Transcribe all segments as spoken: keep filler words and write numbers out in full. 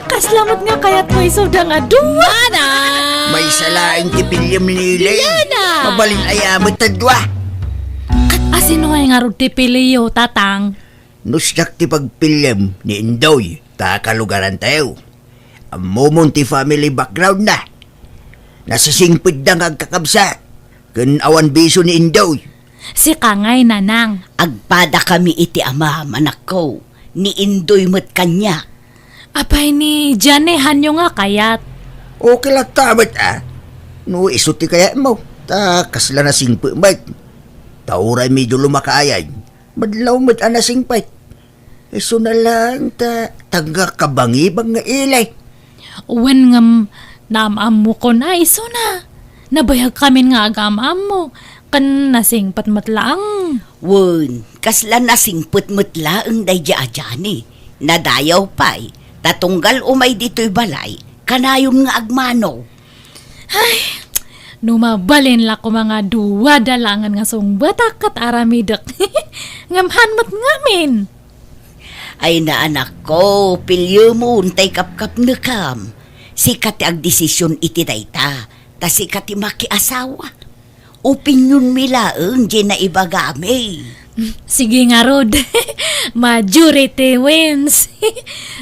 Kasla met nga kayatmo isuda nga dua. Mana! Maysa laeng ti piliem ni Lay. Diana! Mabalin aya met ta dua. Ket asino ngay ngarud ti piliyo, Tatang? No siak ti pagpiliem ni Indoy, ta kalugarantayo. Ammomon ti family background na. Nasisingpetda nga agkakabsat, ken awan bisio ni Indoy. Sika ngay, Nanang. Agpadakami iti amam, anakko. Ni Indoy met kaniak. Apay ni Jane, hanyo nga kayat? Okay latta met, a. No isu ti kayatmo, ta kasla nasingpet met. Ta uray medio lumakayan, madlaw met a nasingpet. Isuna laeng ta, ta nga kabangibang nga ili. Wen ngem, naam-ammokon a isuna. Nabayagkamin nga agam-ammo, ken nasingpet met laeng. Wen, kasla nasingpet met laeng daydiay a Jane. Nadayaw pay, ta tunggal umay ditoy balay, kanayon nga agmano. Ay, no mabalin la koma nga duada laengen nga sungbatak ket aramidek. Ngem han met ngamin. Ay, naanakko, piliemon tay kapkapnekam. Sika ti agdesision iti dayta, ta sika ti makiasawa. Opinionmi laeng ti naibagami. Sige ngarud. Majority wins.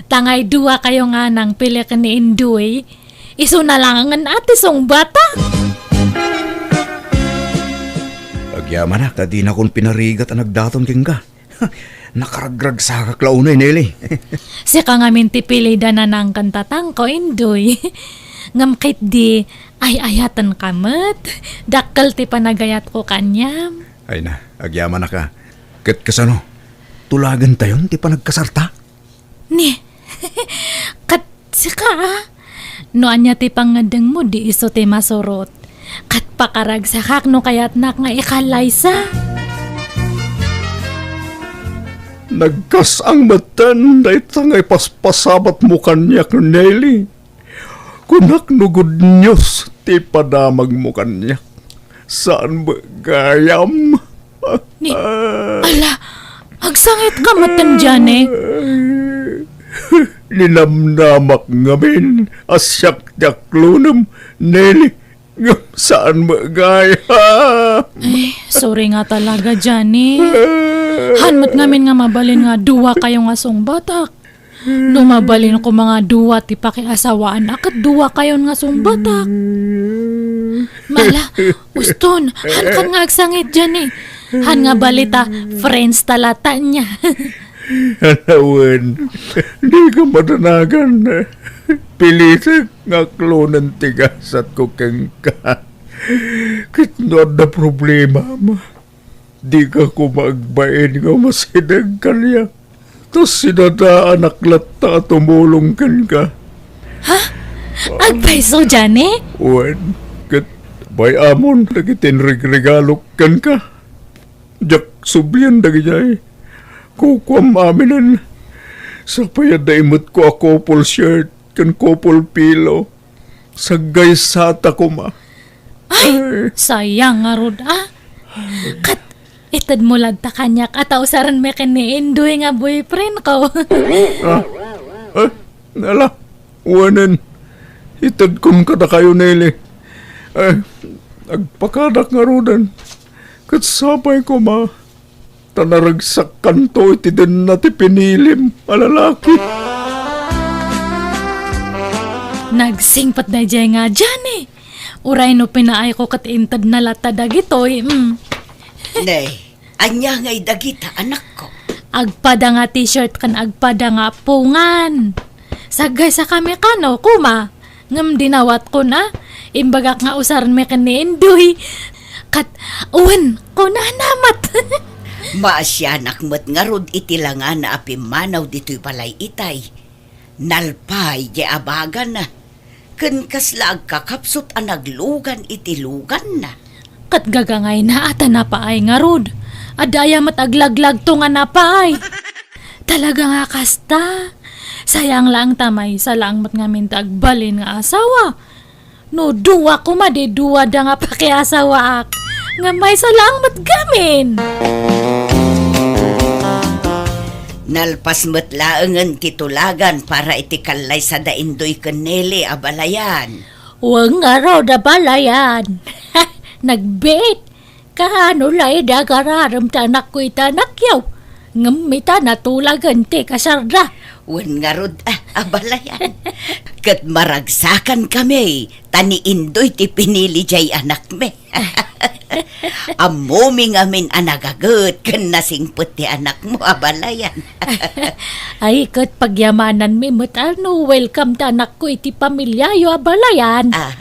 Tangay dua kayo nga nangpili ken ni Indoy. Isuna laengen a ti sungbatak. Agyamanak a dinakon pinarigat a nagdaton kenka. Nakaragragsakak la unay, Nelly. Sika ngamin ti pilida, Nanang ken Tatangko, Indoy. Ngem ketdi, ay-ayatenka met. Dakkel ti panagayatko kaniam. Ay na, agyamanak a. Ket kasano? Tulagentayon ti panagkasarta? Ni, ket sika, a? No ania ti pangngeddengmo, di isu ti masurot. Ket pakaragsakak no kayatnak nga ikallaysa. Nagkas-ang metten dayta nga ipaspasabatmo kaniak, Nelly. Kunak no good news ti padamagmo kaniak. Saan met gayam? Ni, ala, agsangitka metten, Jane. Ninamnamak ngamin a siak ti aklonem, Nelly. Ngem saan met gayam. Ay, sorry nga talaga, Jane. Han met ngamin nga mabalin nga dua kayo nga sungbatak. No mabalin koma nga dua ti pakiasawaan a ket dua kayon nga sungbatak. Mala, uston, han kan nga agsangit, Jane. Han nga bali ta, friends ta latta nia. Wen, dika madanagan. Pilitek nga aklonen ti gasatko kenka. Ket no adda problemam, dika koma agbain nga umasideg kaniak. Ta sinadaanak latta a tumulong kenka. Ha? Agpayso, Jane? Wen, ket bay-amon dagiti inregregalok kenka. Diak sublien dagidiay. Kukuam aminen. Sapay adda imetko a couple shirt ken couple pillow. Saggaysata koma. Ay, ay, sayang ngarud, a. Ket itedmo latta kaniak a ta usarenmi ken ni Indoy nga boyfriendko. Ah, ah, ala, wanen. Itedkon kadakayo, Nelly. Ay, agpakadak ngaruden. Ket sapay koma. Ta naragsakkanto iti denna ti pinilim a lalaki. Nagsingpet daydiay nga Jane. Uray no pinaayko ket intedna latta dagitoy, mm. Ne, ania ngay dagita, anakko? Agpada nga t-shirt ken agpada nga appongan. Saggaysakami kano, koma. Ngem dinawatkon a, imbagak nga usarenmi ken ni Indoy. Ket, wen, kunana met. Maasianak met ngarud iti langana a pimmanaw ditoy balay itay. Nalpay diay abagana. Ken kasla agkakapsut a naglugan iti luganna. Ket gagangayna a ta napaay ngarud. Adda aya met aglaglagto nga napaay. Talaga nga kasta. Sayang laeng ta maysa laeng met ngamin ti agbalin nga asawa. No dua koma, di duada nga pakiasawaak. Nga maysa laeng met ngamin. Nalpas met laengen ti tulagan para iti kallaysa da Indoy ken Nele, abalayan. Wen ngarud, abalayan. Nagbiit. Kaano la idi agararem ti anakko iti anakyo? Ngem ita natulagen ti kasarda. Wen ngarud, ah, abalayan. Ket maragsakankami, ta ni Indoy ti pinili jay anakmi. Ammomi ngamin a nagaget ken nasingpet ti anakmo, abalayan. Ay, ket pagyamananmi met a no welcome ti anakko iti pamiliayo, abalayan. Ah,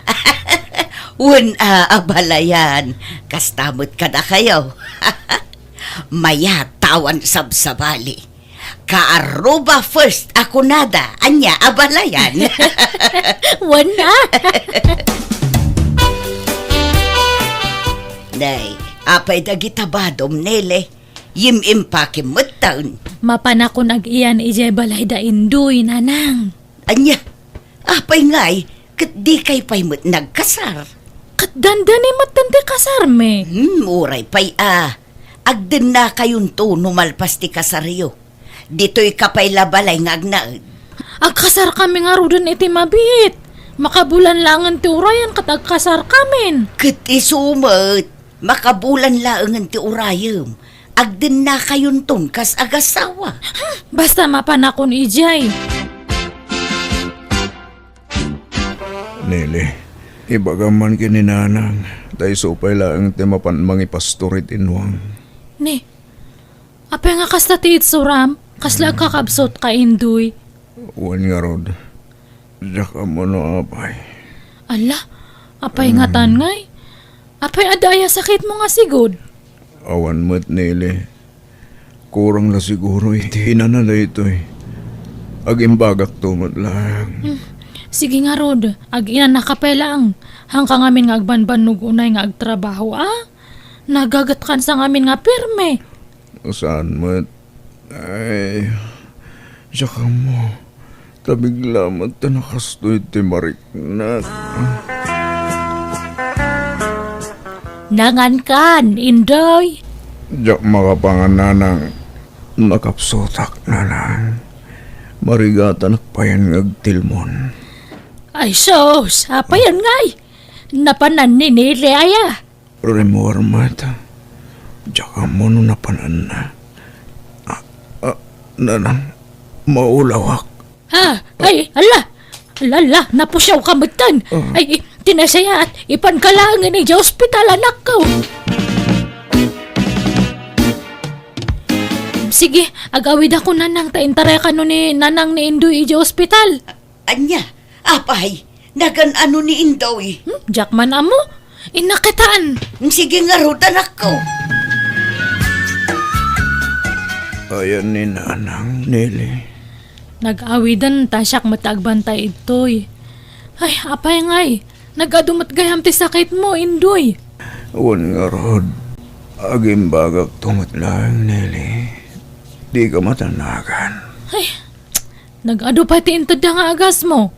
wen, ah, abalayan. Kasta met kadakayo. Mayat ta awan sabsabali. Kaarruba first a kunada, ania, abalayan? Wen a. Nay, apay dagita badom, Nele? Yim-impakem metten. Mapanakon ag-iyan idiay balay da Indoy, Nanang. Ania? Apay ngay, ket dikay pay met nagkasar? Ket dandani metten ti kasarmi. Hmm, uray pay a. Agdennakayonto no malpas ti kasaryo. Ditoyka pay la balay nga agnaed. Agkasarkami ngaruden iti mabiit. Makabulan laengen ti urayan ket agkasarkamin. Ket isu met, makabulan laengen ti urayem. Agdennakayonton kas agasawa. Hmm, basta mapanakon idiay. Nele, ibagam man ken ni Nanang, ta isu pay laeng ti mapan mangipastor iti innuang. Ni, apay nga kasta ti itsuram? Kasla agkakabsot ka, Indoy? Wen ngarud, diak ammo no apay. Ala, apay ngatan ngay? Apay adda aya sakitmo nga sigud? Awan met, Nele. Kurang la siguro iti inana daytoy. Agimbagakto met laeng. Hmm. Sige ngarud, ag-inanaka pay laeng. Haanka ngamin nga agbanbannog unay nga agtrabaho, a? Nagagetkansa ngamin nga pirme. Saan met? Ay, diak ammo. Ta bigla met ta nakastoy ti mariknak. Nangankan, Indoy? Diak makapangan, Nanang. Nakapsutak, Nanang. Marigatanak payen nga agtilmon. Ay sus, apayen ngay? Napanan ni Nele aya? Rimmuar met. Diak ammo no napananna. Ah, ah, Nanang, maulawak. Ha? Ay, ala! Ala, ala, napusiaw ka metten. Ah. Ay, ti nasayaat, ipanka laengen idiay ospital, anakko. Sige, agawidakon, Nanang, ta intarayakano ni Nanang ni Indoy idiay ospital. Ania? Apay, nagan-ano ni Indoy? Hmm, diak man ammo. Innak kitaen. Sige ngarud, anakko. Ayan ni Nanang, Nele. Nag-awiden ta siak met agbantay idtoy. Ay, apay ngay, nag-adu met gayam ti sakitmo, Indoy? Wen ngarud, agimbagakto met laeng, Nele. Dika matanagan. Ay, nag-adu pay ti intedda nga agasmo.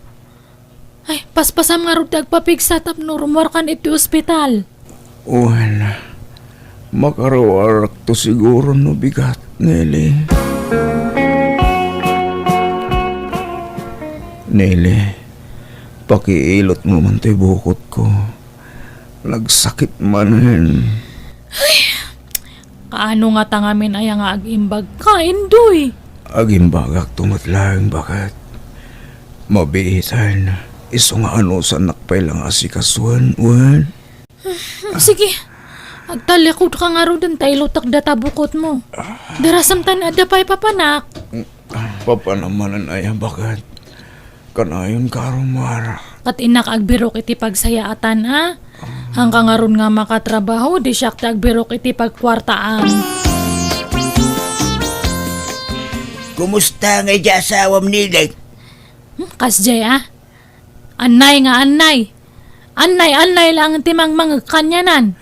Ay, paspasam ngarud ti agpapigsa tapno rummuarkan iti ospital. Wen, makaruarakto siguro no bigat, Nele. Nele, pakiilotmo man toy bukotko. Nagsakit manen. Ay, kaano ngata ngamin aya nga agimbagka, Indoy? Agimbagakto met laeng, baket. Mabiitan, isu nga anusannak pay la nga asikasuen, wen? Sige, agtallikudka ngaruden ta ilutek data bukotmo. Darasem ta ni adda pay papanak. Papanam manen aya, baket? Kanayon ka rummuar. Ket innak agbirok iti pagsayaatan, a? Haanka ngarud nga makatrabaho, di siak ti agbirok iti pagkuartaan. Kumusta ngay di asawam, Nele? Hmm, kasdiay, a? Annay nga annay. Annay, annay laeng ti mangmangeg kanianan.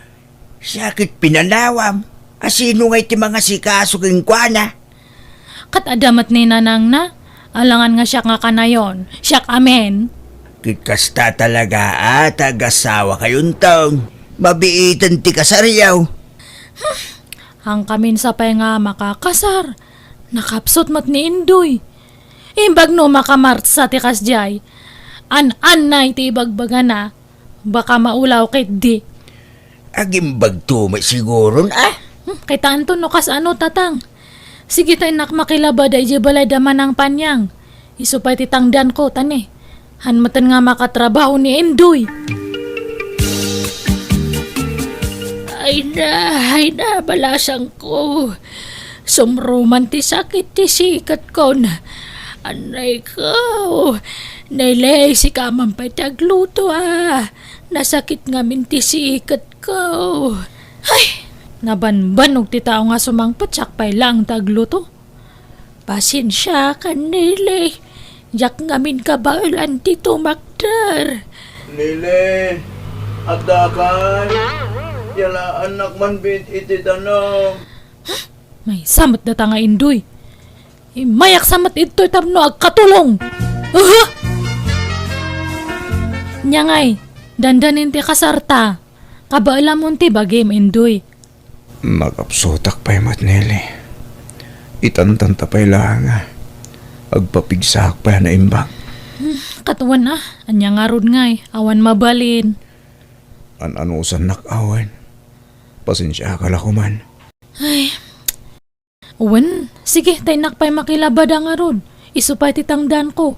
Siak ket pinanawam. A, sino ngay ti mangasikaso kenkuana? Ket adda met ni nanangna. Alangan nga siak nga kanayon. Siak amin. Ket kasta talaga a ta agasawakayonton. Mabiiten ti kasaryo. Haankamin sa pay nga makakasar. Nakapsut met ni Indoy. Imbag no makamartsa ti kasdiay. An-annay ti ibagbagana. Baka maulaw ketdi. Agimbagto met siguron, a? Hmm, kitaenton no kasano, Tatang. Sige ta innak makilabada idiay balay da Manang Panyang. Isu pay ti tangdanko, ta ne, han metten nga makatrabaho ni Indoy. Ay na, ay na, balasangko. Sumruman ti sakit ti siketkon. Anay ko. Neley, sika man pay ti agluto, a. Nasakit ngamin ti siketko. Ay, nabanbanog ti tao nga sumangpet, siak pay laeng ti agluto. Pasensiakan, Neley. Diak ngamin kabaelan ti tumakder. Neley, addakay? Yalaannak man bit iti danum. Maysa met data nga Indoy. Immayak sa met idtoy tapno agkatulong. Uhu! Nya ngay, dandanin ti kasarta. Kabaelamon ti bagim, Indoy. Makapsutak pay met, Nelly. Itantanta pay laeng a. Agpapigsaak pay a naimbag. Hmm, ket wen a, ania ngarud ngay, awan mabalin. An-anusannak awan. Pasensiaka la koman. Ay. Wen, sige, ta innak pay makilabada ngarud. Isu pay ti tangdanko.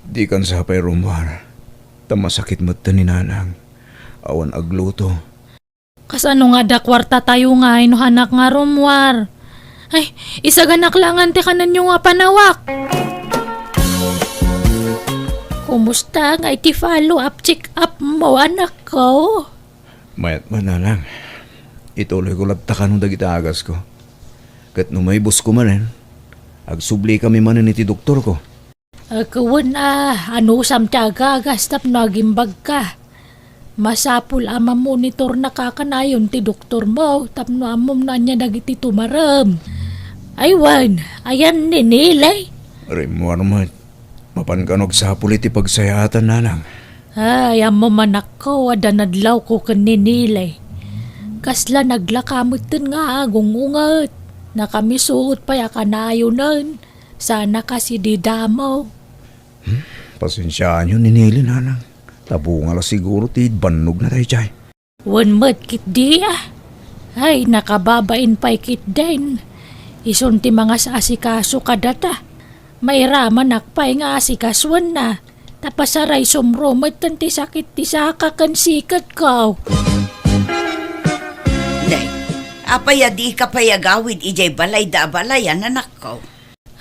Dikan sa pay rummuar. Ta masakit metten ni Nanang. Awan agluto. Kasano nga adda kuartatayo ngay no hanak nga rummuar? Ay, isaganak laengen ti kanenyo nga panawak. Kumusta ngay ti follow-up check-up mo, anakko? Mayat man, Nanang. Ituloyko latta kano dagiti agasko. Ket no maibusko manen, agsublikami manen iti doktorko. Ket wen a, anusam ti agagas tapno agimbagka. Masapul a mamonitornaka kanayon ti doktormo tapno ammom no ania dagiti tumarem. Ay wen, ayan ni Nelly? Rimmuar met. Mapan kano agsapul iti pagsayaatan, Nanang. Ay, ammom, anakko, adda nadlawko ken ni Nelly. Kasla naglaka metten nga agung-unget. Nakamisuot pay a kanayonen. Sana kas idi damo. Hmm? Pasensiaanyo ni Nelly, Nanang. Ta bunga la siguro ti bannogna daydiay. Wen met ketdi a. Ay, nakababain pay ketdin. Isun ti mangas-asikaso kadata. Mairamanak pay nga asikasuenna. Ta pasaray sumro metten ti sakit ti saka ken siketko. Nay, apay a dika pay agawid idiay balayda a balayan, anakko?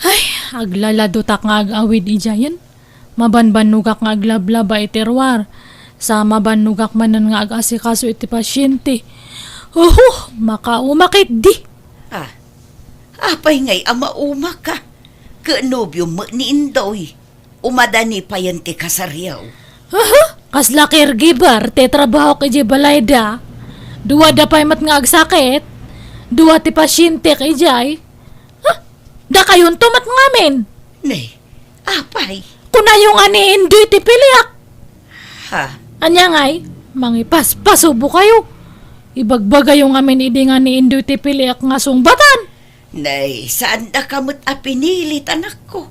Ay, aglaladotak nga ag-awid idiayen. Mabanbannogak nga aglablaba iti ruar. Sa mabannogak manen nga ag-asikaso iti pasiente. Oho, makauma ketdi. Ah, apay ngay a maumaka? Ket nobiom met ni Indoy. Umadani payen ti kasariyo. Aha, kasla caregiver ti trabahok idiay balayda. Duada pay met nga agsakit. Dua ti pasientek idiay. Ha? Dakayonto met ngamin. Ne, apay? Kunayo nga ni Indoy ti piliak. Ha? Ania ngay? Mangipaspasubo kayo. Ibagbagayo ngamin idi nga ni Indoy ti piliak nga sungbatan. Nay, saandaka met a pinilit, anakko.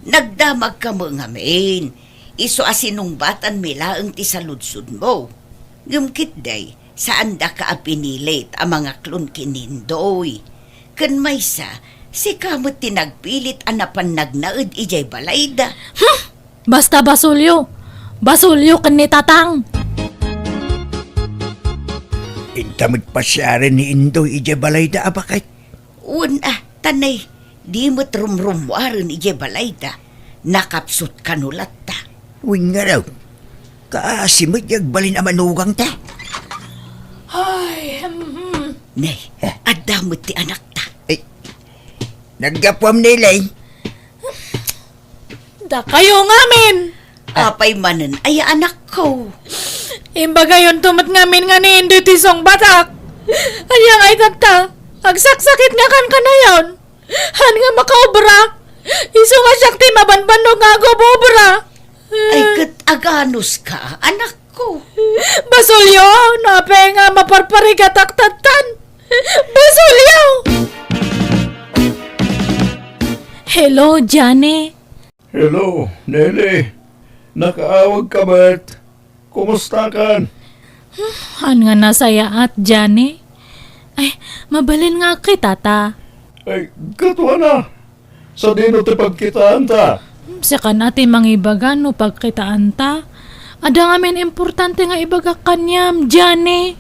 Nagdamagka met ngamin. Isu a sinungbatanmi laeng ti saludsodmo. Ngem ketdi, saandaka a pinilit a mangaklon ken ni Indoy. Ken maysa, sika met ti nagpilit a napan nagnaed idiay balayda. Hmm! Basta basolyo. Basolyo ken ni Tatang. Inta met pasiaren ni Indoy idiay balayda a baket. Wen a, ta ne, di met rumrummuaren idiay balayda. Nakapsut kano latta. Wen ngarud, kaasi met ti agbalin a manugangta. Ay, mhm. Ne, adda met ti anakta. Ay, naggapuam, Nelly. Dakayo ngamin! Apay manen aya, anakko? Imbagayonto met ngamin nga ni Indoy ti sungbatak. Ania ngay tatta? Agsaksakit nga kan kanayon. Han nga makaobra? Isu nga siak ti mabanbannog nga agobra. Ay, ket aganuska, anakko? Basolyo, no apay nga maparparigatak tattan. Basolyo! Hello, Johnny. Hello, Nelly. Nakaawagka met. Kumustakan? Haan nga nasayaat, Johnny. Ay, mabalin nga agkitata. Ay, katuana. Sadino ti pagkitaanta? Sikan a ti mangibaga no pagkitaanta. Adda ngamin importante nga ibagak kaniam, Johnny.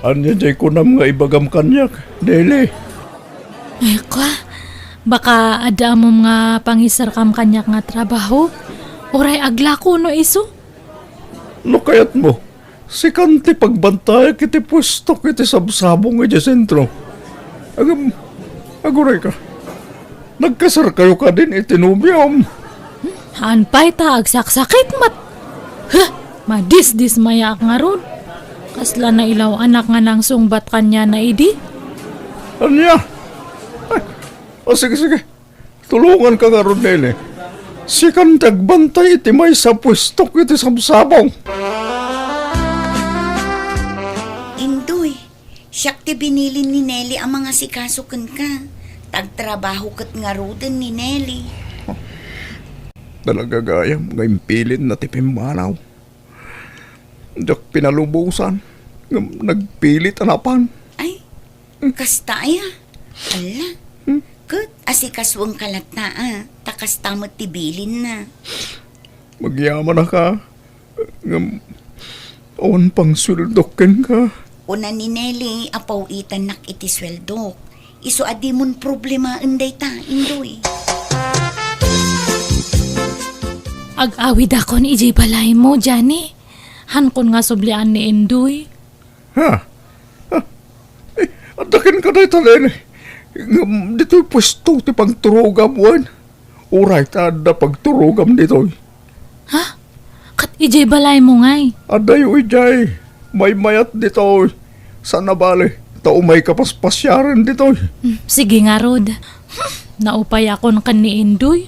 Ania jay kunam nga ibagam kaniak, Nelly? Ay, kwa, baka adda ammom nga pangisarkam kaniak nga trabaho? Uray aglako no isu? No kayatmo, sikan ti pagbantayak iti puestok iti sabsabong idiay sentro. Agam, agurayka. Nagkasarkayo kadin iti nobiom? Haan pay ta agsaksakit met. Huh! Madisdismayaak ngarud. Kasla nailaw-anak nga nangsungbat kaniana idi. Ania? Ay, o, sige, sige. Tulonganka ngarud, Nelly. Sikan ti agbantay iti maysa a puestok iti sabsabong. Indoy, siak ti binilin ni Nelly a mangasikaso kenka. Ta agtrabaho ket ngaruden ni Nelly. Talaga gayam nga impilinna ti pimmanaw. Diak pinalubosan ngem nagpilit a napan. Ay, kasta aya? Alla. Hmm? Ket asikasuenka latta a, ta kasta met ti bilinna. Agyamanaka, ngem awan pang sueldok kenka. Kuna ni Nelly a paw-itannak iti sueldok. Isu a dimon problemaen dayta, Indoy. Ag-awidakon idiay balaymo, Johnny. Hankon nga sublian ni Indoy. Ha? Ha? Eh, adda kenka dayta, Nelly. Ngem ditoy puesto ti pagturogam wen? Uray ta adda pagturogam ditoy. Ha? Ket idiay balaymo ngay? Addayo idiay. Maymayat ditoy. Saan a bale, ta umayka paspasiaren ditoy. Hmm, sige ngarud. Hmm, naupayakon ken ni Indoy.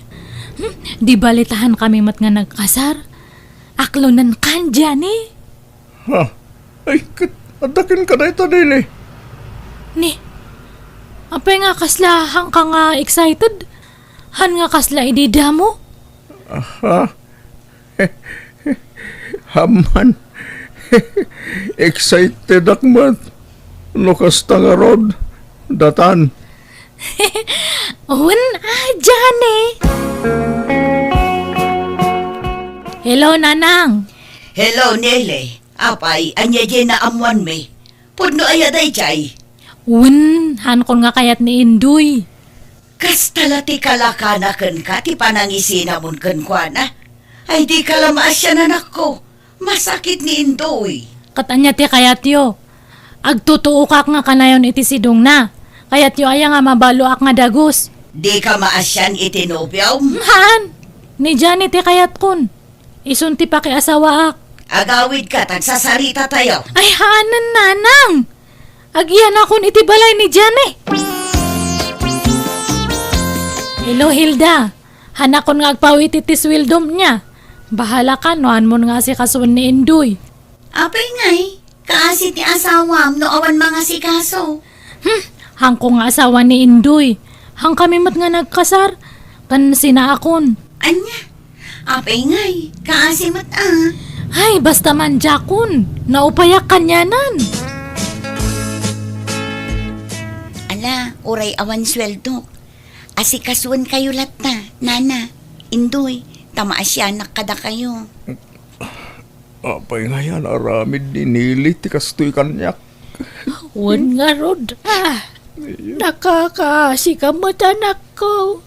Hmm, di bale ta haan kami met nga nagkasar. Aklonenkan, Johnny. Ha? Ay, ket, adda kenka dayta, Nelly. Ni, apay nga kasla haanka nga excited? Haan nga kasla idi damo? Aha. Amman. Excitedak met. No kasta ngarud, datan. Wen, a, Johnny. Hello, Nanang. Hello, Nelly. Apay, ania diay naammoanmi? Pudno aya daydiay? Wen, haankon nga kayat ni Indoy. Kasta la ti kalakana kenka ti panangisinamon kenkuana. Ay, dika la maasian, anakko. Masakit ni Indoy. Ket ania ti kayatyo? Agtutuokak nga kanayon iti sidongna. Kayatyo aya nga mabaloak nga dagus? Dika maasian iti nobiom? Haan. Ni Johnny ti kayatkon. Isun ti pakiasawaak. Agawidka, ta agsasaritatayo. Ay, haanen, Nanang! Agiyanakon iti balay ni Johnny. Hello, Hilda. Hanakon nga agpawit iti sueldom nia. Bahalaka no haanmon nga asikasuen ni Indoy. Apay ngay, kaasi ti asawam no awan mangasikaso? Hmm, haanko nga asawa ni Indoy. Haankami met nga nagkasar. Ken sinaakon. Ania? Apay ngay, kaasi met a. Ay, basta man diakon. Naupayak kanianan. Ala, uray awan sueldok. Asikasuenkayo latta, Nana, Indoy, ta maasianak kadakayo. Apay ngay a naaramid ni Nelly ti kastoy kaniak? Wen ngarud, a. Nakakaasika met, anakko.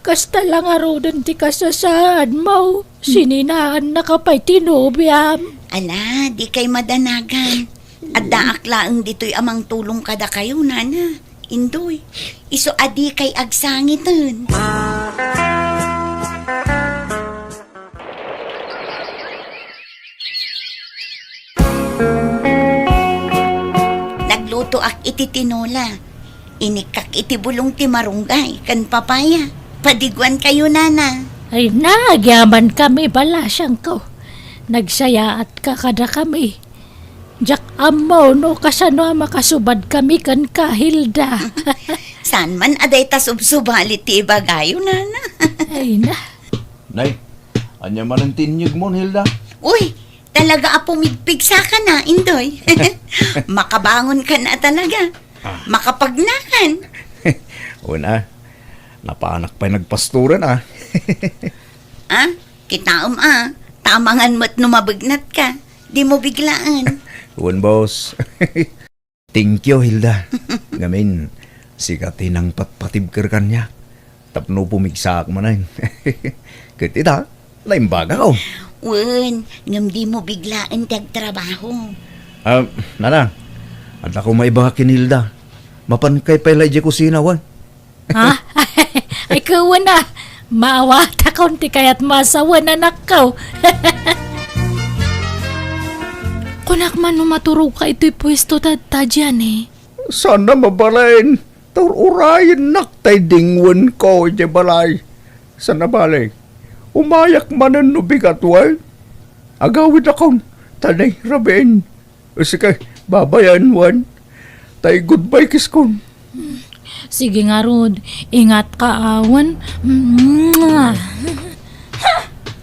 Kasta la ngaruden ti kasasaadmo. Sininaannaka pay ti nobiam. Ala, dikay madanagan. Addaak laeng ditoy a mangtulong kadakayo, Nana, Indoy. Isu a dikay agsangiten. Naglutoak iti tinola. Inikkak iti bulong ti marunggay ken papaya. Padiguankayo, Nana. Ay na, agyamankami, balasiangko. Nagsayaatka kadakami. Diak ammo no kasano a makasubadkami kenka, Hilda. Saan man a dayta subsubali ti ibagayo, nana? Ay na. Nay, ania manen ti inyegmon, Hilda? Uy, talaga a pumigpigsaka na, Indoy. Makabangon ka na talaga. Ah. Makapagnakan. Una, napanak pay nagpastoran, ah. Ah, kitaem, ah. Tamangan met no mabegnat ka. Di mo biglaan. Wen, boss. Thank you, Hilda. Ngamin, sika ti nangpatpatibker kaniak tapno pumigsaak manen. Ket ita, naimbagak. Wen, ngem di mo biglaen ti agtrabaho. Ah, nana, adda ko maibaga ken Hilda. Mapankay pay la idiay kusina, wen? Ha? Ay, kuwan a. Maawatakon ti kayat masawen, anakko. Kunak man no maturogka itoy puesto ta, ta dian, eh. Sana mabalin. Tur-urayennak tay dingwenko idiay balay. Sana bale, umayak manen no bigat, wen? Agawidakon, ta nairabin. Sige, babayan, wen? Tay goodbye kiss kon. Sige ngarud, ingatka, awan. Mwah! Ha!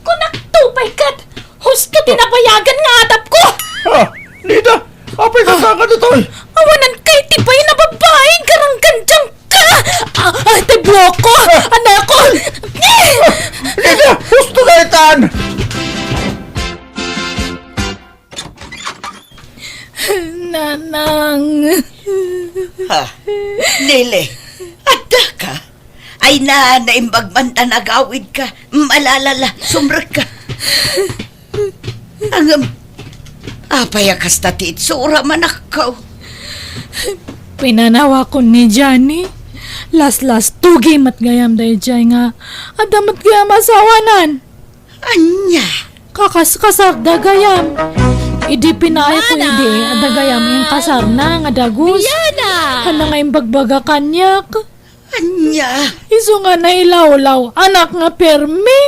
Kunak to, pay ket! Husto ti nabayagan nga adapko! Ah! Nida! Apay ka kaka ditoy? Awanan kay ti pay na babae, garanggan dyan ka! Ah, ah, ti buhok ko! Anakon! Nida! Husto ka itan! Nanang. Ha? Lele, adda ka? Ay na, naimbag man ta nagawid ka. Malalala, sumrek ka. Angem, apay a kasta ti itsura, manakkaw? Pinanawakon ni Johnny. Laslas, tugi met gayam daydiay nga. Adda met gayam asawanan. Ania? Kakaskasarda gayam. Idi pinaayko idi, adda gayam inkasarna nga dagus. Diana! Ania nga imbagbaga kaniak? Ania? Isu nga nailawlaw, anak nga permi.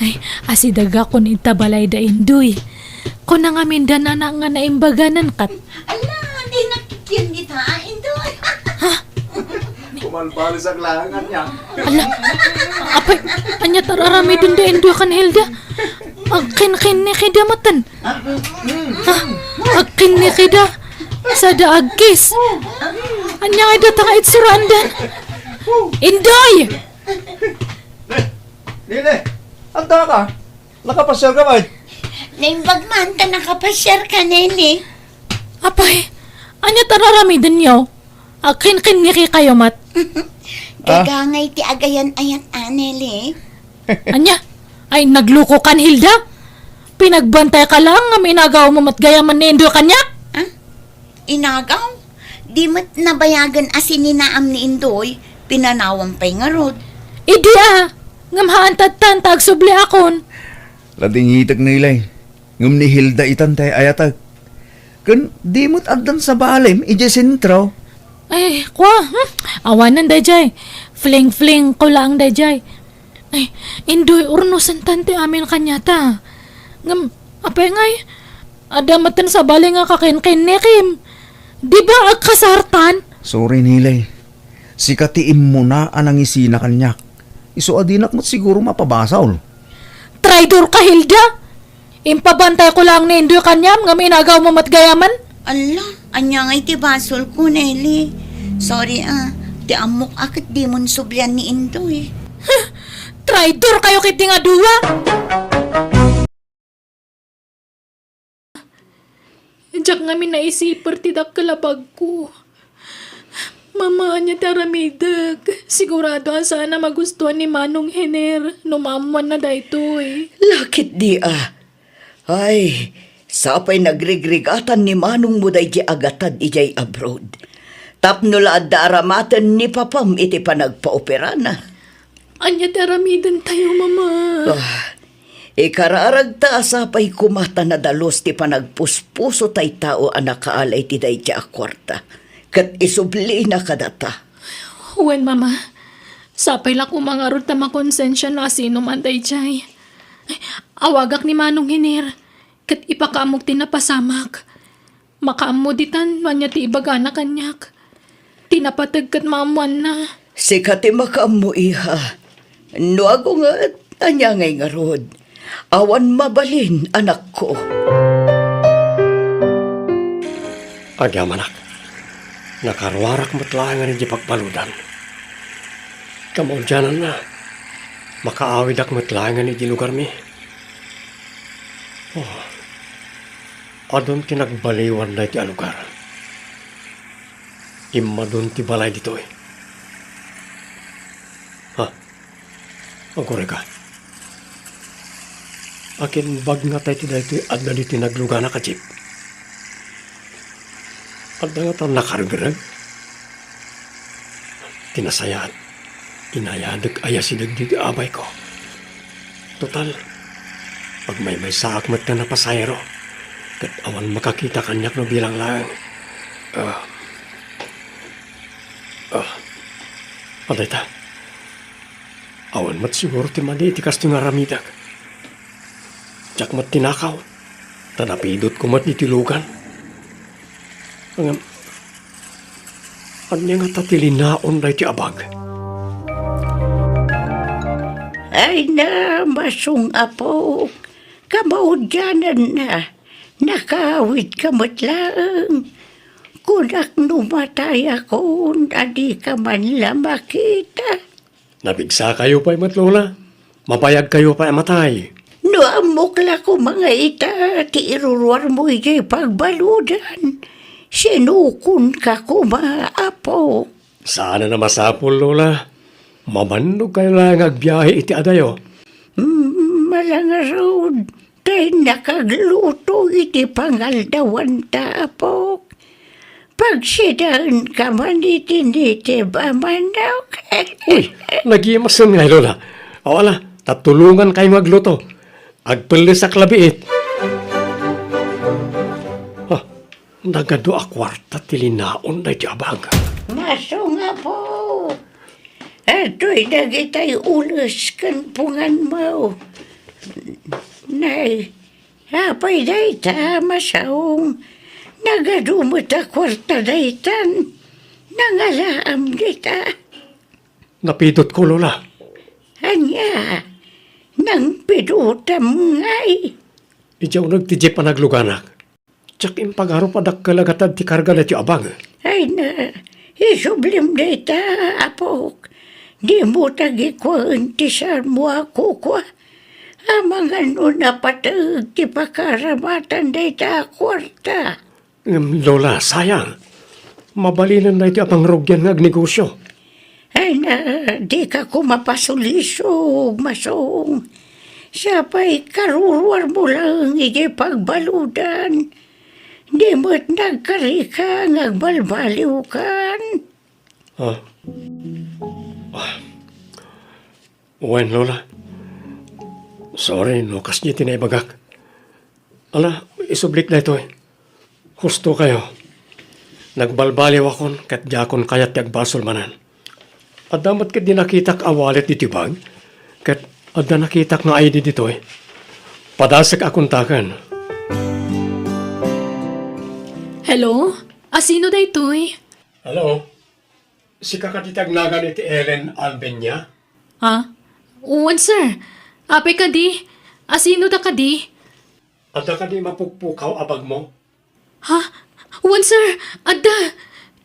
Ay, asidagakon ita balay da Indoy. Kuna ngamin da nana nga naimbaganan kat. Ala, di nga kikin dita, Indoy. Ha? Kumalbalisak lang niya. Ala, apay, ania ti ar-aramiden da Indoy ken Hilda? Agkinkinniki da maten. Ha? Agkinniki da. Sada agkis. Ania nga data nga itsuraandan? Indoy! Nene, anta ka? Nakapasiar ka man? Naimbag man ta nakapasiar ka, Nene. Apay, ania ti ar-aramidenyo? Agkinkinniki kayo met. Ah? Gagangay ti agayan-ayat, Nene. Ania? Ay, nagluko kan, Hilda? Pinagbantay ka lang nga inagaw mo met gayam ni Indoy kaniak? Ah? Inagaw? Di met nabayagan a sininaam ni Indoy, pinanawam pay ngarud. Idi a, ngem haan ta adtan ta agsubli akon. Ladingitek ni Ilay, ngem ni Hilda itan tay ayatek. Ken di met addan sabalem idiay sentro. Ay, kua, hmm? Awanen daydiay. Fling-fling ko laeng daydiay. Ay, Indoy, urnosen tan ti amin kaniata. Ngem, apay ngay, adda met ten sabali nga kakinkinnikim. Di ba agkasartan? Sorry, Nilay. Sika ti immuna a nangisina kaniak. Isu a dinak met siguro mapabasol. Traidor ka, Hilda! Impabantay ko lang ni Indoy kaniam ngem inagaw mo met gayamen? Alla, ania ngay ti basol ko, Nelly? Sorry, ah. Ti ammok a ket dimon sublian ni Indoy. Traidor kayo ketdi nga dua! Diak ngamin naisiper ti dakkel a bagko. Mama, ania ti aramidek? Sigurado a saan a magustuan ni Manong Hener no maammuanna daytoy. Lakit di a. Ay, sapay nagrigrigatan ni manongmo daydi a gatad idiay abroad. Tapno la adda aramaten ni papam iti panagpaoperana. Ania ti aramidentayo, Mama? Ah, ikararagta a sapay koma ta nadalus ti panagpuspuso tay tao a nakaala iti daydi a kuarta, ket isublina kadata. Wen, Mama. Sapay la koma ngarud ta makonsensia no asino man daydiay. Awagak ni Manong Hiner, ket ipakaammok ti napasamak. Makaammo ditan no ania ti ibagana kaniak. Ti napateg ket maammoanna. Sika ti makaammo, iha. No agunget, ania ngay ngarud? Awan mabalin, anakko. Agyamanak, nakaruarak met laengen idiay pagbaludan. Kamaudiananna, makaawidak met laengen idiay lugarmi. Oh, adun ti nagbaliwan daytoy a lugar. Immadun ti balay ditoy. Ha? Agurayka. Akin bag nga tay ti daytoy adda ditoy nagluganak a jeep. Adda ngata nakaregreg? Ti nasayaat, inayadek aya sideg ditoy abayko. Total, agmaymaysaak met nga napasahero, ket awan makakita kaniak no bilang laeng. Ah. Ah. Adayta. Awan met siguro ti madi iti kastoy nga aramidek. Diak met tinakaw, ta napidotko met iti lugan. Ngem, ania ngata ti linaon daytoy a bag? Ay na, masong apo, kamaudiananna, nakaawidka met laeng. Kunak no matayakon, a dika man la makita. Napigsakayo pay met, Lola. Mabayagkayo pay a matay. No ammok la koma nga ita ti iruruarmo idiay pagbaludan, sinukonka koma, apo. Saan a masapul, Lola. Mamannogkayo laeng nga agbiahe iti adayo. Mm, ala ngarud, tay nakagluto iti pangaldawanta, apok. Pagsidaenka man iti nitib a manok. Uy, nagimasen ngay, Lola. Aw, ala, ta tulongankayo nga agluto. Agpellesak la biit. Ah, nagadu a kuarta ti linaon daytoy a bag. Masong, apo. Adtoy dagitay ules ken punganmo. Nay, apay dayta, masong? Nagadu met a kuarta daytan. Nangalaam dita. Napidotko, Lola. Ania? Nangpidotam ngay? Idiay uneg ti jeep a nagluganak. Diak impagarup a dakkel a gatad ti karga daytoy a bag. Ay na, isublim dayta, apok. Dimo tagikuaen ti saanmo a kukua. Amangan no napateg ti pakaramatan dayta a kuarta. Ngem, Lola, sayang. Mabalinen daytoy a pangrugian nga agnegosio. Ay na, dika koma pasulisog, masong. Sapay karuruarmo laeng idiay pagbaludan. Di met nagkarika nga agbalbaliwkan. Ah. Ah. Wen, Lola. Sorry no kasdi ti naibagak. Ala, isublik daytoy. Husto kayo. Nagbalbaliwakon ket diakon kayat ti agbasol manen. Adda met ket di nakitak a wallet ditoy bag, ket adda nakitak nga I D ditoy. Padasek a kontaken. Hello? Asino daytoy? Hello? Sika kadi ti agnagan iti Ellen Albenia? Ha? Wen, sir. Apay kadi? Asino da kadi? Adda kadi mapukpukaw a bagmo? Ha? Wen, sir. Adda.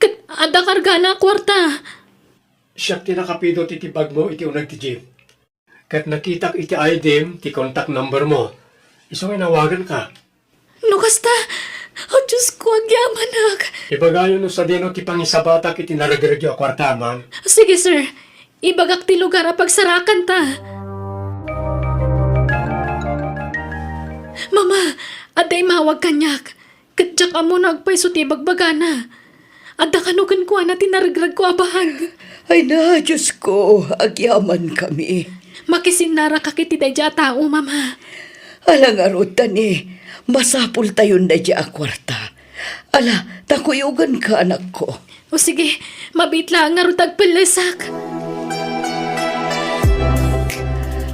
Ket adda kargana a kuarta. Siak ti nakapidot iti bagmo iti uneg ti jeep. Ket nakitak iti I D-m ti contact number mo. Isu nga inawaganka. No kasta, oh, Diyos ko, agyamanak. Ibagayo no sadino ti pangisabatak iti naregregyo a kuarta, ma'am. Sige, sir. Ibagak ti lugar a pagsarakanta. Mama, adda imawag kaniak. Ket diak ammo no agpayso ti ibagbagana. Adda kano kenkuana ti naregregko a bag. Ay na, Diyos ko, agyamankami. Makisinnarakak iti daydiay a tao, Mama. Ala ngarud, Tani, masapultayon daydiay a kuarta. Ala, ta kuyoganka, anakko. O sige, mabiit laeng ngarud ta agpellesak.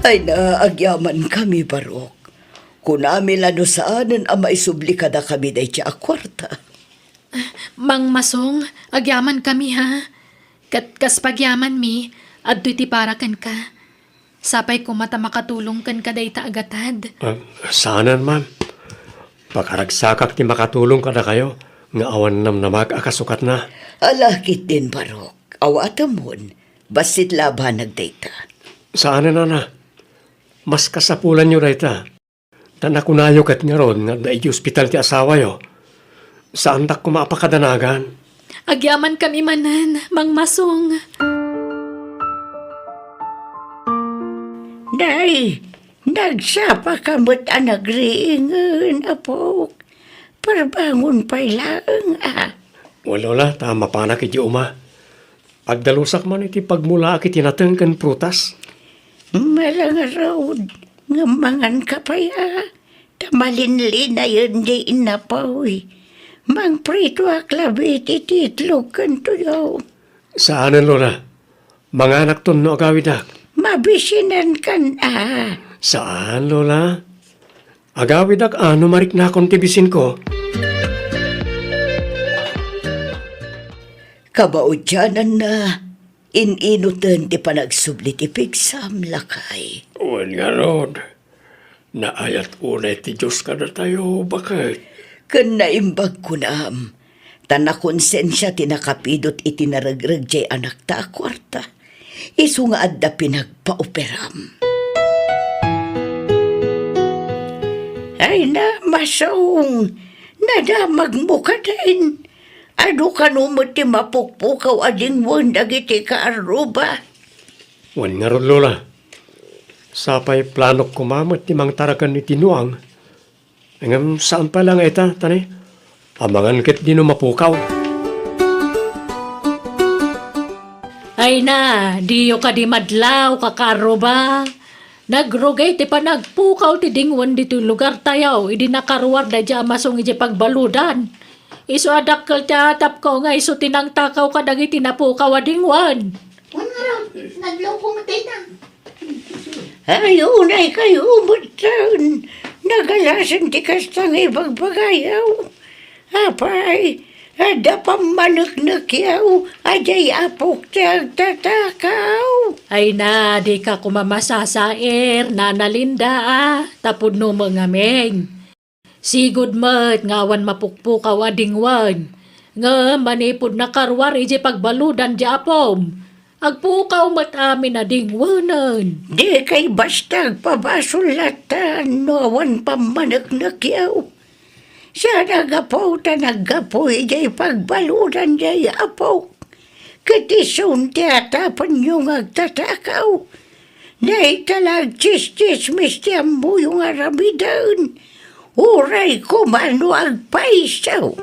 Ay na, agyamankami, Barok. Kunami la no saanen a maisubli kadakami daydiay a kuarta. Mang Masong, agyamankami, ha? Ket kas pagyamanmi, adtoy ti para kenka. Sapay koma ta makatulong kenka dayta a gatad. Ah, saanen, ma'am. Pakaragsakak ti makatulong kadakayo nga awan namnamag a kasukatna. Ala ketdin, Barok. Awatemon, bassit la a banag dayta. Saanen, nana. Mas kasapulanyo dayta. Ta nakunayo ket ngarud nga adda idiay ospital ti asawayo. Saandak koma a pakadanagan. Agyamankami manen, Mang Masong. Nay, nagsapaka met a nagriingen, apok. Parbangon pay laeng, a. Wen, Lola, ta mapanak idiay uma. Agdalusak man iti pagmulaak iti nateng ken prutas. Mala ngarud, ngem manganka pay, a, ta malinlinayen diay innapuy. Mangpritoak labi iti itlog ken tuyo. Saanen, Lola. Manganakton no agawidak. Mabisinankan, a. Saan, Lola. Agawidak a no mariknakon ti bisinko. Kabauddiananna, in-inuten ti panagsubli ti pigsam, lakay. Wen ngarud, naayat unay ti Dios kadatayo, baket. Ken naimbag kunam, ta nakonsensia ti nakapidut iti naregreg diay anakta a kuarta. Isu nga adda pinagpaoperam. Ay na, Masong, nadamagmo kadin. Adu kano met ti mapukpukaw a dingwen dagiti kaarruba? Wen ngarud, Lola. Sapay planok koma met ti mangtaraken iti nuang. Ngem saan pay la nga ita, tani? Amangan ketdi no mapukaw. Ay na, diyo kadi madlaw, kakaarruba. Nagrugay ti panagpukaw ti dingwen ditoy lugartayo, idi nakaruar daydiay a Masong idiay pagbaludan. Isu a dakkel ti atapko nga isu ti nangtakaw kadagiti napukaw a dingwen. Wen ngarud, nagloko met dayta. Ay, unay kayo metten. Nagalasen ti kasta nga ibagbagayo. Apay, adda pammaneknekyo a diay apok ti agtatakaw. Ay na, dika koma masasair, Nana Linda, a, ta pudno met ngamin. Sigud met nga awan mapukpukaw a dingwen. Ngem manipud nakaruar idiay pagbaludan diay apom, agpukaw met amin a dingwenen. Dikay basta agpabasol lattan no awan pammaneknekyo. Saan a gapu ta naggapu idiay pagbaludan diay apok. Ket isun ti atapenyo nga agtatakaw. Dayta la agtsistsismis ti ammoyo nga aramiden. Uray koma no agpayso.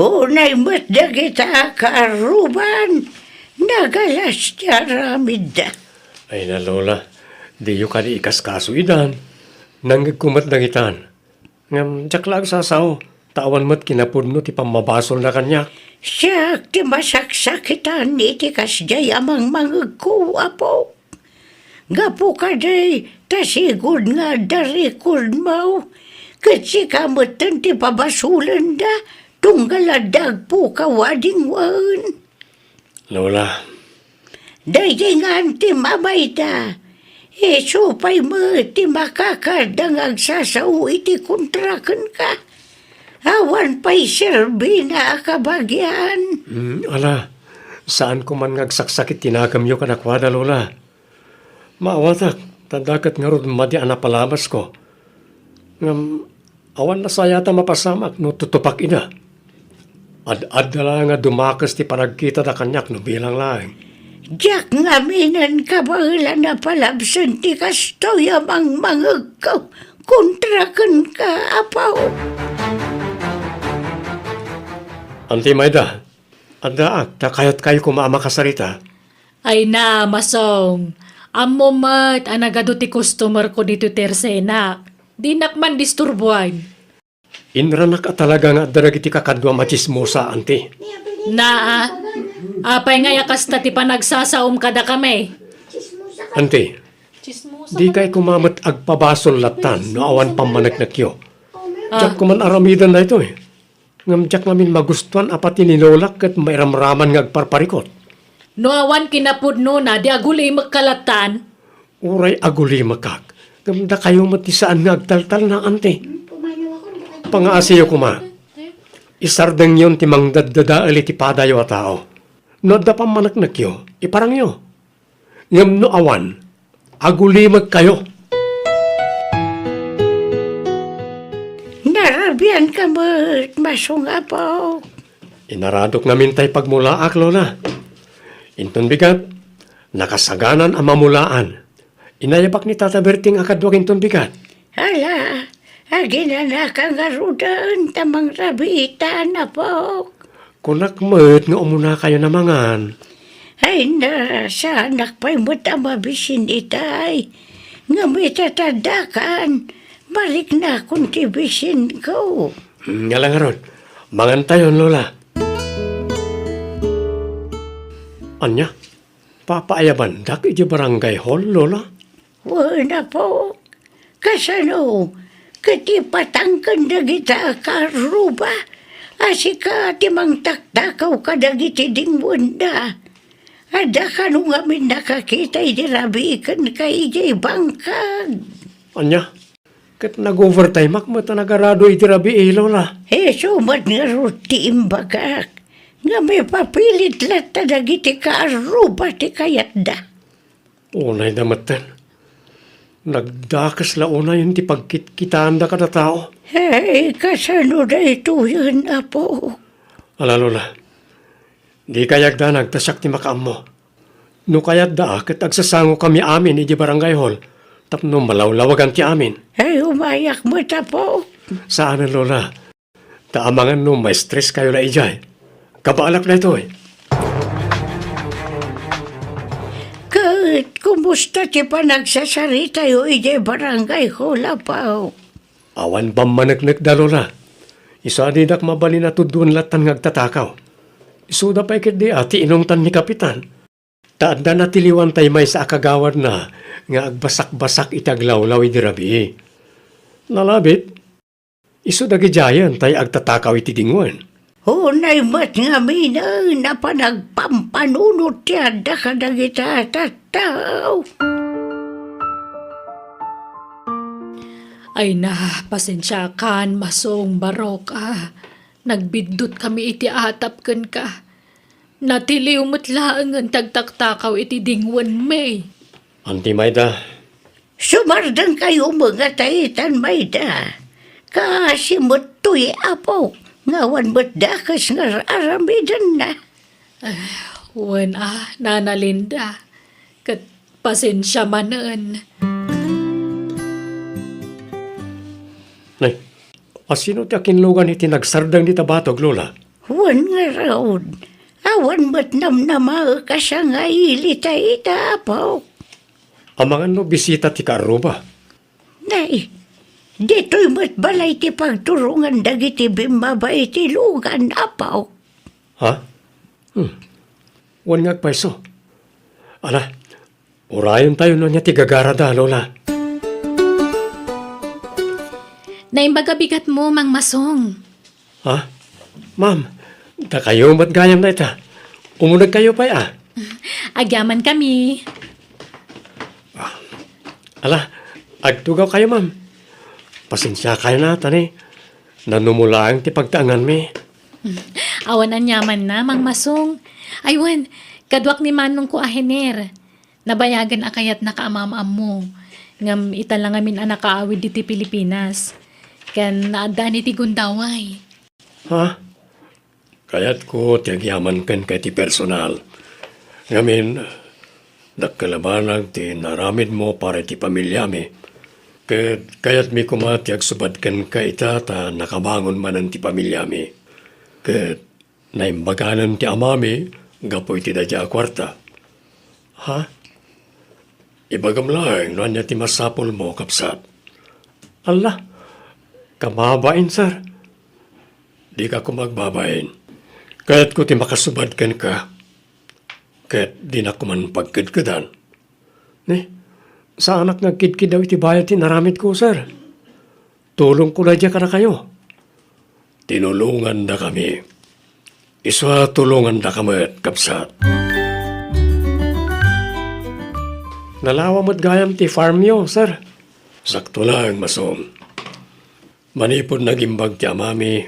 Unay met dagita a kaarruban, nagalas ti aramidda. Ay na, Lola, diyo kadi ikaskaso idan. Nangngegko met dagitan. Ngem diak la agsasao, ta awan met kinapudno ti pammabasolna kaniak. Siak ti masaksakitan iti kasdiay a mangmangegko, Apo. Gapu kadi ta sigud nga adda record mo, ket sika metten ti pabasolenda tunggal adda agpukaw a dingwen. Lola. Daydi ngan ti mamayda. Isu pay met ti makakadda nga agsasao iti kontra kenka. Awan pay serbina a kabagian. Hmm, ala, saanko man nga agsaksakit ti nakemyo kadakuada, Lola. Maawatak, ta adda ket ngarud madi a napalabasko. Ngem awan nasayaat a mapasamak no tutupak ida. Ad-adda la nga dumakes ti panagkitada kaniak no bilang laeng. Diak ngaminen kabaelan a palabsen ti kastoy a mangmangegko kontra kenka, Apo. Anti mayda, addaak ta kayatkayo koma a makasarita. Ay na, Masong, ammo met a nagadu ti customer ko ditoy tersenak. Dinak man disturbuan. Inranak a talaga nga adda dagiti kakaduam a tsismosa, anti. Naa, apay ngay a kasta ti panagsasaom kadakami? Anti, dikay koma met agpabasol lattan no awan pammaneknekyo. Diak koma aramiden daytoy. Ngem diak ngamin magustuan a pati ni Lolak ket mairamraman nga agparparikot. No awan kinapudnona, di agulimekka lattan. Uray agulimekak, ngem dakayo met ti saan nga agtaltalna, anti. Pangaasiyo koma. Isardengyon ti mangdaddadael iti padayo a tao. No adda pammaneknekyo, iparangyo. Ngem no awan, agulimekkayo. Narabianka met, Masong Apo. Inaradok ngamin tay pagmulaak, Lola. Inton bigat, nakasaganan a mamulaan. Inayabak ni Tata Berting a kaduak inton bigat. Ala, aginanaka ngaruden ta mangrabiitan, Apok. Kunak met nga umunakayon a mangan. Ay na, saanak pay met a mabisin itay. Ngem ita ta addakan, mariknakon ti bisinko. Hmm, ngala ngarud, mangantayon, Lola. Ania? Papaayabandak iti barangay hall, Lola? Wen, Apo. Kasano? Ket ipatangken dagita a kaarruba a sika ti mangtaktakaw kadagiti dingwenda. Adda kano ngamin nakakita idi rabii kenka idiay bangkag. Ania? Ket nag-overtimeak met a nagarado idi rabii, Lola. Isu met ngarud ti imbagak. Ngem ipapilit latta dagiti kaarruba ti kayatda. Unayda metten. Nagdakes la unayen ti pagkitkitaanda kada tao. Hey, kasano daytoyen, Apo? Ala, Lola. Dika agdanag ta siak ti makaammo. No kayatda, ket agsasangokami amin idiay barangay hall tapno malawlawagan ti amin. Ay, umayak met, Apo. Saanen, Lola. Ta amangan no ma-stress kayo la idiay. Kabaalak daytoy. Ket kumusta ti panagsasaritayo idiay barangay hall, Apo? Awan pammaneknekda, Lola. Isu a didak mabalin a tuddoen lattan nga agtatakaw. Isuda pay ketdi a ti inungtan ni Kapitan. Ta adda natiliwan tay maysa a kagawadna nga agbasakbasak iti aglawlaw idi rabii. Nalabit, isu dagidiayen tay agtatakaw iti dingwen. Unay met ngaminen a panagpampanunot ti adda kadagita a tattao. Ay na, pasensiakan, Masong Barok, a. Nagbiddutkami iti atap kenka. Natiliw met laengen ti agtaktakaw iti dingwenmi. Anti mayda? Sumardengkayo met nga ta itan mayda. Kaasi met toy, Apo, nga awan met dakes nga ar-aramidenna. Ah, wen a, Nana Linda. Ket pasensia manen. Nay, asino ti akinlugan iti nagsardeng dita batog, Lola? Wen ngarud, awan met namnamaek a sangaili ta ita, Apo. Amangan no bisita ti kaarruba? Nay, ditoy met balay ti pagturongan dagiti bimmaba iti lugan, Apo. Ha? Hmm. Wen nga agpayso. Ala, urayentayo no ania ti gagarada, Lola. Naimbag a bigatmo, Mang Masong. Ha? Ma'am, dakayo met gayam dayta. Umunegkayo pay a. Agyamankami. Ala, agtugawkayo, ma'am. Pasensiakayo na, ta ni, nanumulaeng ti pagtaenganmi. Awan aniamanna, Mang Masong. Ay wen, kaduak ni manongko a Hener. Nabayagen a kayatnaka a maam-ammo, ngem ita la ngamin a nakaawid ditoy Pilipinas, ken naaddaan iti gundaway. Ha? Kayatko ti agyaman kenka iti personal. Ngamin, dakkel a banag ti naaramidmo para iti pamiliami, ket kayatmi koma ti agsubad kenka ita ta nakabangon manen ti pamiliami. Ket naimbaganen ti amami gapu iti daydiay a kuarta. Ha? Ibagam laeng no ania ti masapulmo, kabsat. Alla, kababain, sir. Dika koma agbabain. Kayatko ti makasubad kenka. Ket dinak koman pagkedkedan. Ni, saanak nga agkidkidaw iti bayad ti inaramidko, sir. Tulongko daydiay kadakayo. Tinulongandakami. Isu a tulongandaka met, kabsat. Nalawa met gayam ti farmyo, sir. Sakto laeng, Masong. Manipud nagimbag ti amami,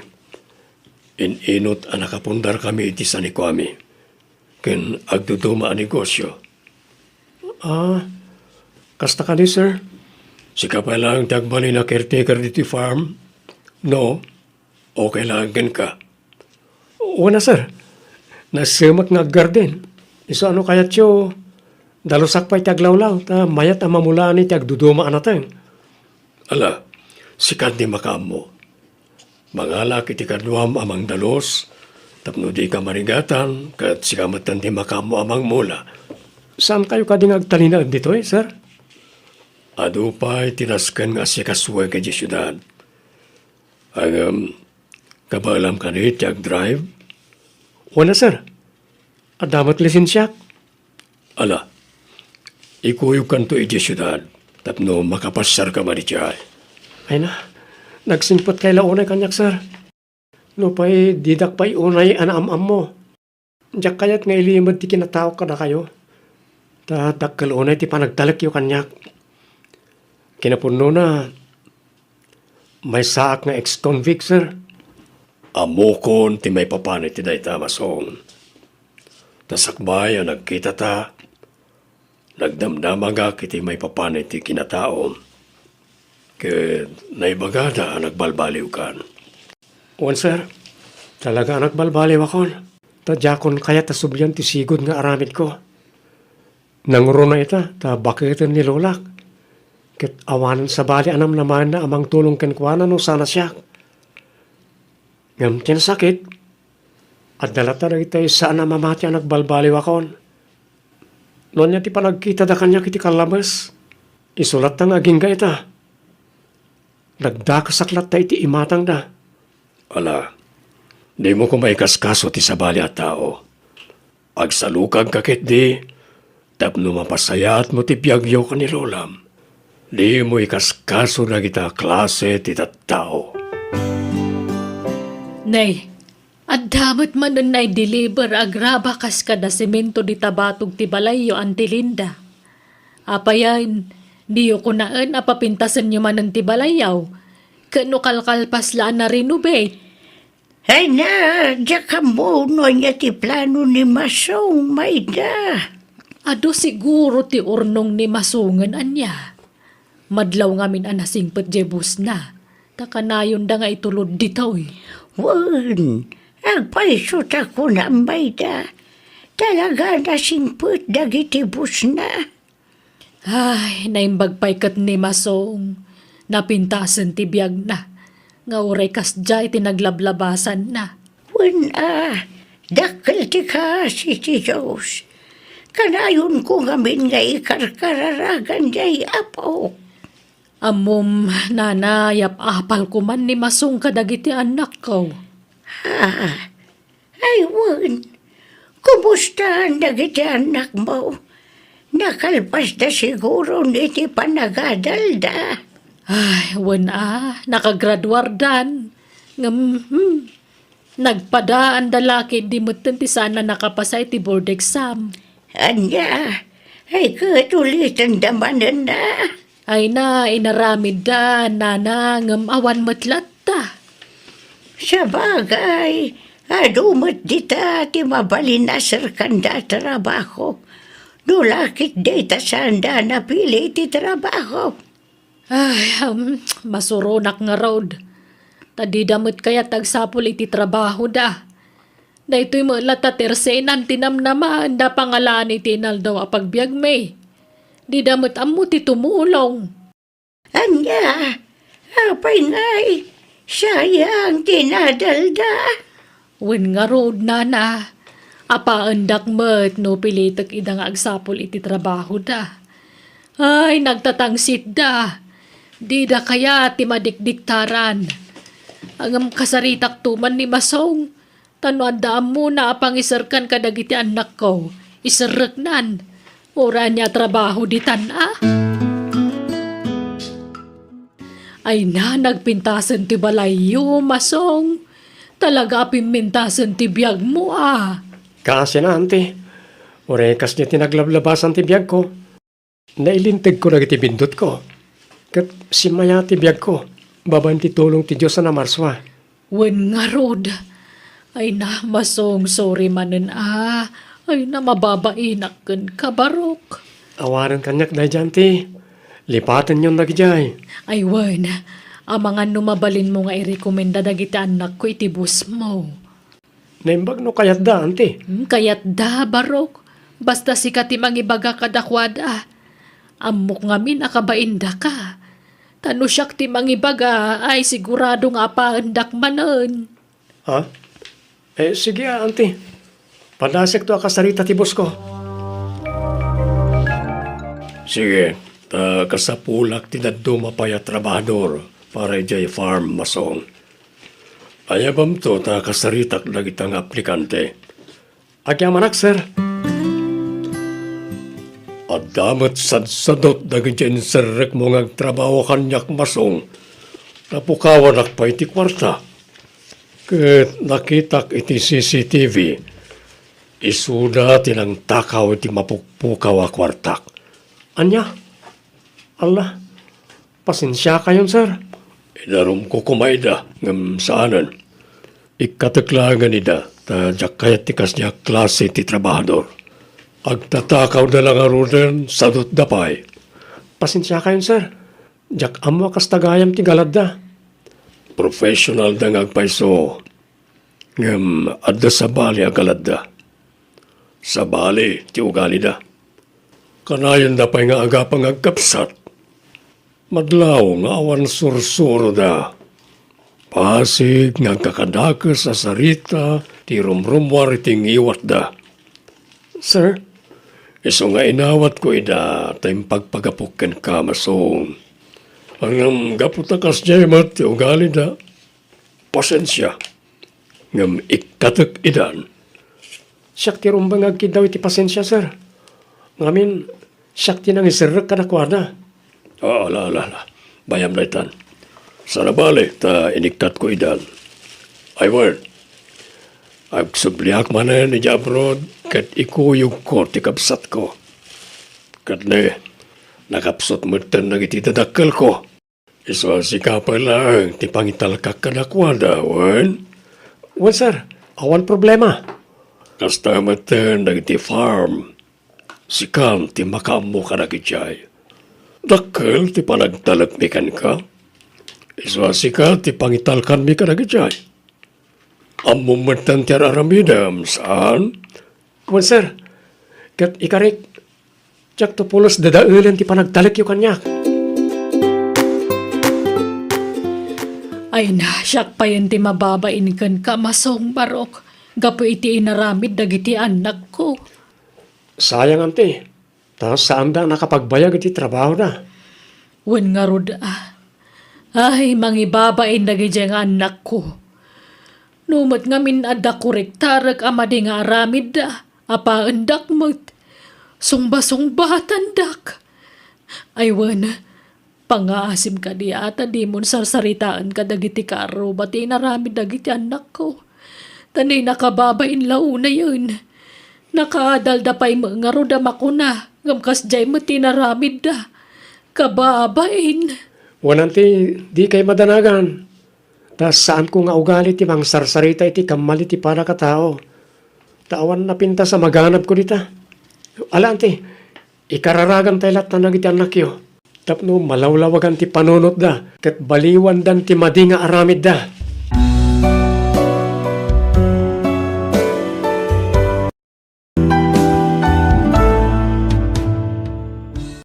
in-inut a nakapundarkami iti sanikuami ken agduduma a negosio. Ah, kasta kadi, sir? Sika pay laeng ti agbalin a caretaker ditoy farm, no? Okay laeng kenka? Wen a, sir. Nasemek nga aggarden. Isu a no kayatyo, dalusak pay ti aglawlaw, ta mayat a mamulaan iti agduduma a nateng. Ala, sika ti makaammo. Mangalak iti kaduam a mangdalus, tapno dika marigatan, ket sika metten ti makaammo a mangmula. Saankayo kadi nga agtalinaed ditoy, sir? Adu pay ti nasken nga asikasuek idiay siudad. Ngem, kabaelam kadi ti agdrive? Wen a, sir. Adda met lisensiak. Ala, ikuyogkanto idiay siudad tapno makapasiarka madi idiay. Ay na, nagsingpetkay la unay kaniak, sir. Nupay didak pay unay a naam-ammo. Diak kayat nga ilimed ti kinataok kadakayo. Ta dakkel unay ti panagtalekyo kaniak. Kinapudnona, maysaak nga ex-convict, sir. Ammokon ti maipapan iti dayta, Masong. Ta sakbay a nagkitata, nagdamdamagak iti maipapan iti kinataom. Ket naibagada a nagbalbaliwkan. Wen, sir. Talaga a nagbalbaliwakon. Ta diakon kayat a sublian ti sigud nga aramidko. Nangruna ita ta baketen ni lolak. Ket awanen sabali a namnamaenna a mangtulong kenkuana no saan a siak. Ngem ti nasakit, adda latta dagiti saan a mamati a nagbalbaliwakon. No ania ti panagkitada kaniak iti kallabes, isu latta nga agingga ita. Nagdakasak latta iti imatangda. Ala, dimo koma ikaskaso ti sabali a tao. Agsalukagka ketdi tapno mapasayaatmo ti biagyo ken ni lolam. Dimo ikaskaso dagita klase ti tattao. Nay, adda met manen naideliver a graba kas kada semento dita batog ti balayyo, Auntie Linda. Apayen, diyo kunaen a papintasenyo manen ti balayyaw, ket no kalkalpas la a na-renovate. Ay na, diak ammo no ania ti plano ni Masong, Mayda. Adu siguro ti urnong ni Masongen ania. Madlaw ngamin a nasingpet diay busna, ta kanayonda nga itulod ditoy. Wen, agpayso ta kunam, Mayda. Talaga a nasingpet dagiti busna. Ay, naimbag pay ket ni Masong. Napintasen ti biagna, nga uray kasdiay ti naglablabasanna. Wen a, dakkel ti kaasi ti Dios. Kanayonko ngamin nga ikarkararagan diay Apo. Ammom, nana, yap-apalko man ni Masong kadagiti annakko. Ha? Ay, wen. Kumustaan dagiti annakmo? Nakalpasda siguron iti panagadalda. Ay, wen a, nakagraduardan. Ngem, hmm, nagpadaanda la ketdi metten ti saan a nakapasa iti board exam. Ania? Ay, ket ulitenda manen a? Ay na, inaramidda, nana, ngem awan met latta. Sabagay, adu met dita ti mabalin a serkanda a trabaho. No la ketdi ta saanda a napili ti trabaho. Ay, um, masuronak ngarud. Ta dida met kayat agsapul iti trabahoda. Daytoy met latta ti ersenan ti namnamaenda a pangalaan iti inaldaw a pagbiagmi. Dida met ammo ti tumulong. Ania? Apay ngay, sayang ti nadalda? Wen ngarud, nana, apaendak met no pilitek ida nga agsapul iti trabahoda. Ay, nagtatangsitda. Dida kayat ti madikdiktaran. Ngem kasaritakto man ni Masong. Ta no adda ammona a pangiserkan kadagiti annakko, iserreknan. Uray ania a trabaho ditan a? Ay na, nagpintasen ti balayyo, Masong. Talaga a pimmintasen ti biagmo, a. Kaasina, anti. Uray kasdiay ti naglablabasan ti biagko. Nailintegko dagiti bindutko. Ket simmayaat ti biagko babaen ti tulong ti Dios a namarsua. Wen ngarud, ay na, Masong, sorry manen a. Ay na, mababainak kenka, Barok. Awanen kaniak daydiay, anti. Lipatenyon dagidiay. Ay wen, amangan no mabalinmo nga irekomenda dagiti annakko iti bossmo. Naimbag no kayatda, anti. Hmm, kayatda, Barok. Basta sika ti mangibaga kadakuada. Ammok ngamin a kabaindaka. Ta no siak ti mangibaga, ay sigurado nga apaendak manen. Ha? Eh, sige, a, anti. Padasekto a kasarita ti boss ko. Sige, ta kasapulak ti dadduma pay a trabahador para idiay farm, Masong. Ayabamto ta kasaritak dagita nga aplikante. Agyamanak, sir. Adda met sadsadot dagiti inserrekmo nga agtrabaho kaniak, Masong. Napukawanak pay ti kuarta. Ket nakitak iti C C T V, isuda ti nangtakaw iti mapukpukaw a kuartak. Ania? Alla, pasensiakayon, sir. Idarumko koma ida, ngem saanen. Ikkatek laengen ida, ta diak kayat ti kasdiay a klase ti trabahador. Agtatakawda la ngaruden, sadotda pay. Pasensiakayon, sir. Diak ammo a kasta gayam ti galadda. Professionalda nga agpayso, ngem adda sabali a galadda. Sabali ti ugalida. Kanayonda pay nga agapa nga agkabsat. Madlaw nga awan sursuroda. Basig nga agkakadakes a sarita ti rumrummuar iti ngiwatda. Sir? Isu nga inawatko ida ta impagpagapok kenka, Masong. Ngem gapu ta kasdiay met ti ugalida, pasensia. Ngem ikkatek idan. Siak ti rumbeng nga agkiddaw iti pasensia, sir. Ngamin, siak ti nangiserrek kadakuada. Ah, ala, ala, ala. Bayam daytan. Saan a bale ta inikkatko idan. Ay wen, agsubliak manen idiay abroad ket ikuyogko ti kabsatko. Ket ne, nakapsut metten dagiti dadakkelko. Isu a sika pay laeng ti pangitalkak kadakuada, wen? Wen, sir. Awan problema. Kasta metten dagiti farm. Sikan ti makaammo kadagidiay. Dakkel ti panagtalekmi kenka. Isu a sika ti pangitalkanmi kadagidiay. Ammom metten ti ar-aramidem, saan? Wen, sir. Ket ikarik, diakto pulos dadaelen ti panagtalekyo kaniak. Ay na, siak payen ti mababain kenka, Masong Barok, gapu iti inaramid dagiti annakko. Sayang, anti. Ta saanda a nakapagbayag iti trabahoda. Wen ngarud a. Ay, mangibabain dagidiay nga annakko. No met ngamin adda kuriktarek a madi nga aramidda, apaendak met. Sungbasungbatandak. Ay wen, pangngaasim kadi a ta dimon sarsaritaen kadagiti kaarruba ti inaramid dagiti annakko. Ta ni nakababain la unayen. Nakaadalda pay met ngarud a makuna, ngem kasdiay met ti inaramidda. Kababain. Wen, anti, dikay madanagan. Ta saanko nga ugali ti mangsarsarita iti kammali ti padagitao. Ta awan napintas a maganabko dita. Ala, anti, ikararagan tay lattan dagiti annakyo. Tapno malawlawagan ti panunotda, ket baliwandan ti madi nga aramidda.